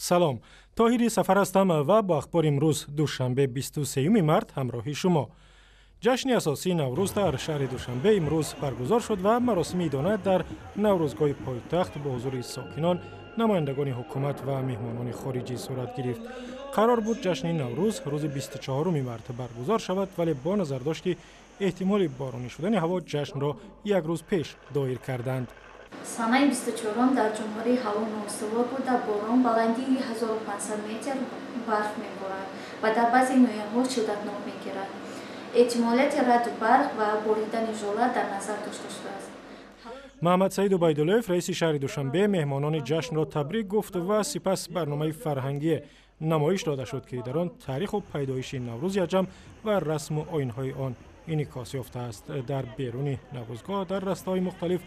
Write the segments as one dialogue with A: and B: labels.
A: Салом, Тоҳири Сафар ҳастам ва бо ахбори имрӯз, душанбе, 23 март, ҳамроҳи шумо. Ҷашни асосии Наврӯз дар шаҳри Душанбе имрӯз баргузор шуд ва маросими идона дар Наврӯзгоҳи пойтахт бо ҳузури сокинон, намояндагони ҳукумат ва меҳмонони хориҷӣ сурат гирифт. Қарор буд ҷашни Наврӯз рӯзи 24 март баргузор шавад, вале бо назардошти эҳтимоли боронӣ шудани ҳаво ҷашнро як рӯз пеш доир карданд.
B: Санаи 24 дар ҷумҳурӣ ҳаво ноустувор буда, борон, баландии 1500 метр барф меборад ва дар баъзе ноҳияҳо шиддатнок мегирад. Эҳтимолияти раъду барқ ва боридани жола дар назар дошта шудааст.
A: Маҳаммадсаид Убайдуллоев, раиси шаҳри Душанбе, меҳмонони ҷашнро табрик гуфт ва сипас барномаи фарҳангие намоиш дода шуд, ки дар он таъриху пайдоиши Наврӯзи аҷам ва расму оинҳои он инъикос ёфтааст. Дар беруни Наврӯзгоҳ дар растаҳои мухталиф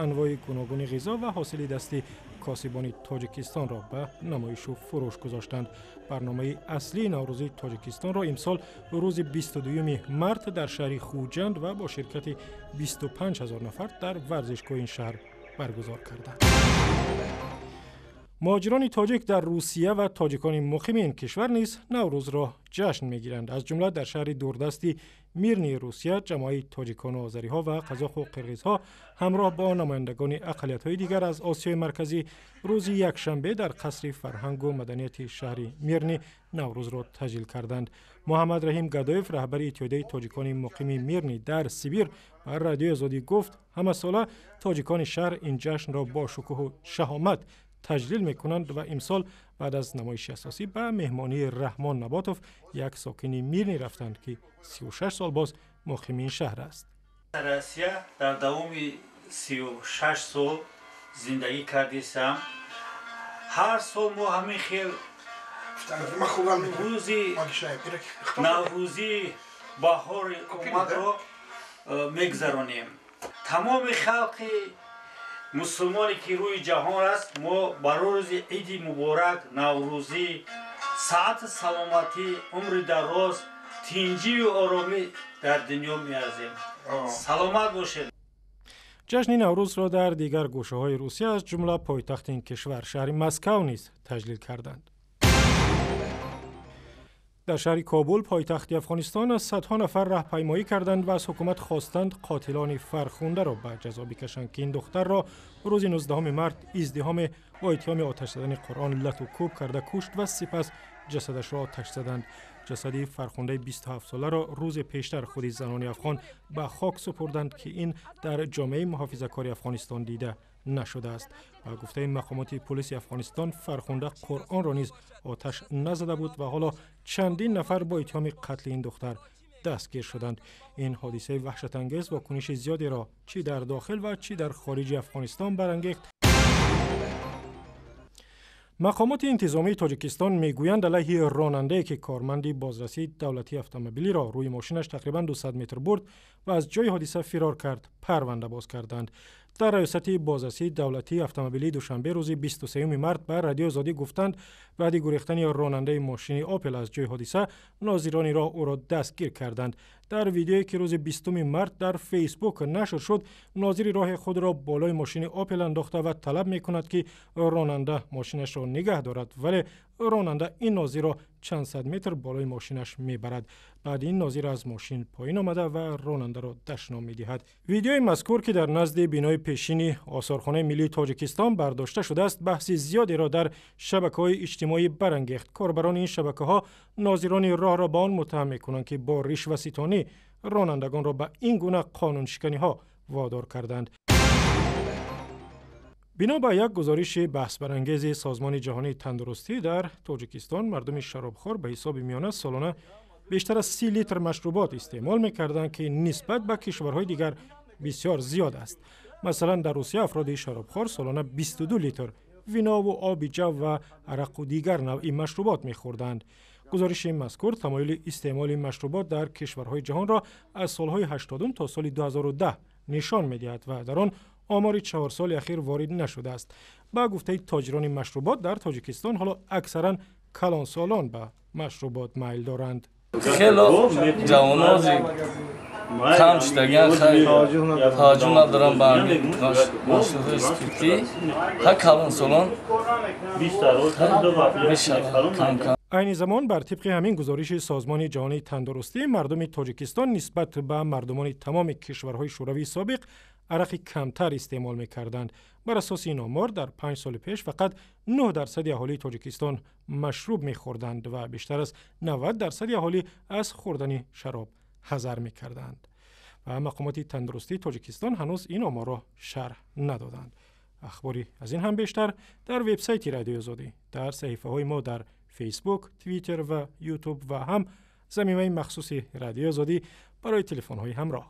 A: анвои гуногуни ғизо ва ҳосили дасти косибони Тоҷикистонро ба намоишу фурӯш гузоштанд. Барномаи аслии Наврӯзии Тоҷикистонро имсол рӯзи 22 март дар шаҳри Хуҷанд ва бо ширкати 25 ҳазор нафар дар варзишгоҳи ин шаҳр баргузор карданд. Муҳоҷирони тоҷик дар Русия ва тоҷикони муқими ин кишвар низ Наврӯзро ҷашн мегиранд. Аз ҷумла дар шаҳри дурдасти Мирнии Русия ҷамоаи тоҷикону озариҳо ва қазоқу қирғизҳо ҳамроҳ бо намояндагони ақаллиятҳои дигар аз Осиёи Марказӣ рӯзи якшанбе дар қасри фарҳангу маданияти шаҳри Мирни Наврӯзро таҷлил карданд. Муҳаммад Раҳим Гадоев, раҳбари Иттиҳодияи тоҷикони муқими Мирни дар Сибир, ба Радиои Озодӣ гуфт, ҳамасола тоҷикони шаҳр ин ҷашнро бо шукӯҳу шаҳомат таҷлил мекунанд ва имсол баъд аз намоиши асосӣ ба меҳмонии Раҳмон Наботов, як сокини Мирни, рафтанд, ки 36 сол боз муқими ин шаҳр аст.
C: Россия дар давоми 36 сол зиндагӣ кардисам. Ҳар сол мо ҳамин хел рӯзи наврӯзӣ, баҳори омадро мегузаронем. Тамоми халқи мусулмоне ки рӯи ҷаҳон аст, мо ба рӯзи иди муборак наврӯзӣ саату саломатӣ, умри дароз, тинҷию оромӣ дар дунё меарзем. Саломат бошед.
A: Ҷашни Наврӯзро дар дигар гӯшаҳои Русия, аз ҷумла пойтахти ин кишвар, шаҳри Москав, низ таҷлил карданд. Дар шаҳри Кобул, пойтахти Афғонистон, садҳо нафар раҳпаймоӣ карданд ва аз ҳукумат хостанд қотилони Фархундаро ба ҷазо бикашанд, ки ин духтарро рӯзи 19 март издиҳоме бо иттиҳоми оташ задани Қуръон лату кӯб карда кушт ва сипас ҷасадашро оташ заданд. Ҷасади Фархундаи 27-соларо рӯзе пештар худи занони афғон ба хок супурданд, ки ин дар ҷомеаи муҳофизакори Афғонистон дида нашудааст. Ба гуфтаи мақомоти полиси Афғонистон, Фархунда Қуръонро низ оташ назада буд ва ҳоло чандин нафар бо иттиҳоми қатли ин духтар дастгир шуданд. Ин ҳодисаи ваҳшатангез вокуниши зиёдеро чӣ дар дохил ва чӣ дар хориҷи Афғонистон барангехт. Мақомоти интизомии Тоҷикистон мегӯянд, алайҳи ронандае, ки корманди бозрасии давлатии автомобилиро рӯи мошинаш тақрибан 200 метр бурд ва аз ҷои ҳодиса фирор кард, парванда боз карданд. Дар раёсати бозрасии давлатии автомобилии Душанбе рӯзи 23 март ба Радиои Озодӣ гуфтанд, баъди гурехтани ронандаи мошини Опел аз ҷои ҳодиса нозирони роҳ ӯро дастгир карданд. Дар видеое, ки рӯзи 20 март дар Фейсбук нашр шуд, нозири роҳи худро болои мошини Опел андохта ва талаб мекунад, ки ронанда мошинашро нигаҳ дорад, вале ронанда ин нозирро чанд сад метр болои мошинаш мебарад. Баъд ин нозир аз мошин поин омада ва ронандаро дашном медиҳад. Видеои мазкур, ки дар назди бинои пешини Осорхонаи миллии Тоҷикистон бардошта шудааст, баҳси зиёдеро дар шабакаҳои иҷтимоӣ барангехт. Корбарони ин шабакаҳо нозирони роҳро ба он муттаҳам мекунанд, ки бо ришваситонӣ ронандагонро ба ин гуна қонуншиканиҳо водор карданд. Бино ба як гузориши баҳсбарангези Созмони ҷаҳонии тандурустӣ, дар Тоҷикистон мардуми шаробхор ба ҳисоби миёна солона бештар аз 30 литр машрубот истеъмол мекарданд, ки нисбат ба кишварҳои дигар бисёр зиёд аст. Масалан, дар Русия афроди шаробхор солона 22 литр винову оби ҷав ва арақу дигар навъи машрубот мехӯрданд. Гузориши мазкур тамоюли истеъмоли машрубот дар кишварҳои ҷаҳонро аз солҳои 80 то соли 2010 нишон медиҳад ва дар он омори 4 соли ахир ворид нашудааст. Ба гуфтаи тоҷирони машрубот, дар Тоҷикистон ҳоло аксаран калонсолон ба машрубот майл доранд.
D: Хело ҷавонози Кам шудагиан, таваҷҷӯҳ надорам ба машрубҳои спиртӣ. Ха, калонсолон мешавад кам-кам.
A: Айни замон, бар тибқи ҳамин гузориши Созмони ҷаҳонии тандурустӣ, мардуми Тоҷикистон нисбат ба мардумони тамоми кишварҳои Шӯравии собиқ арақи камтар истеъмол мекарданд. Бар асоси ин омор, дар 5 соли пеш фақат 9% аҳолии Тоҷикистон машруб мехӯрданд ва бештар аз 90% аҳолӣ аз хӯрдани шароб ҳазар мекарданд. Ва мақомоти тандурустии Тоҷикистон ҳанӯз ин оморро шарҳ надоданд. Ахбори аз ин ҳам бештар дар вебсайти Радиои Озодӣ, дар саҳифаҳои мо дар Фейсбук, Твиттер ва Ютуб ва ҳам замимаи махсуси Радиои Озодӣ барои телефонҳои ҳамроҳ.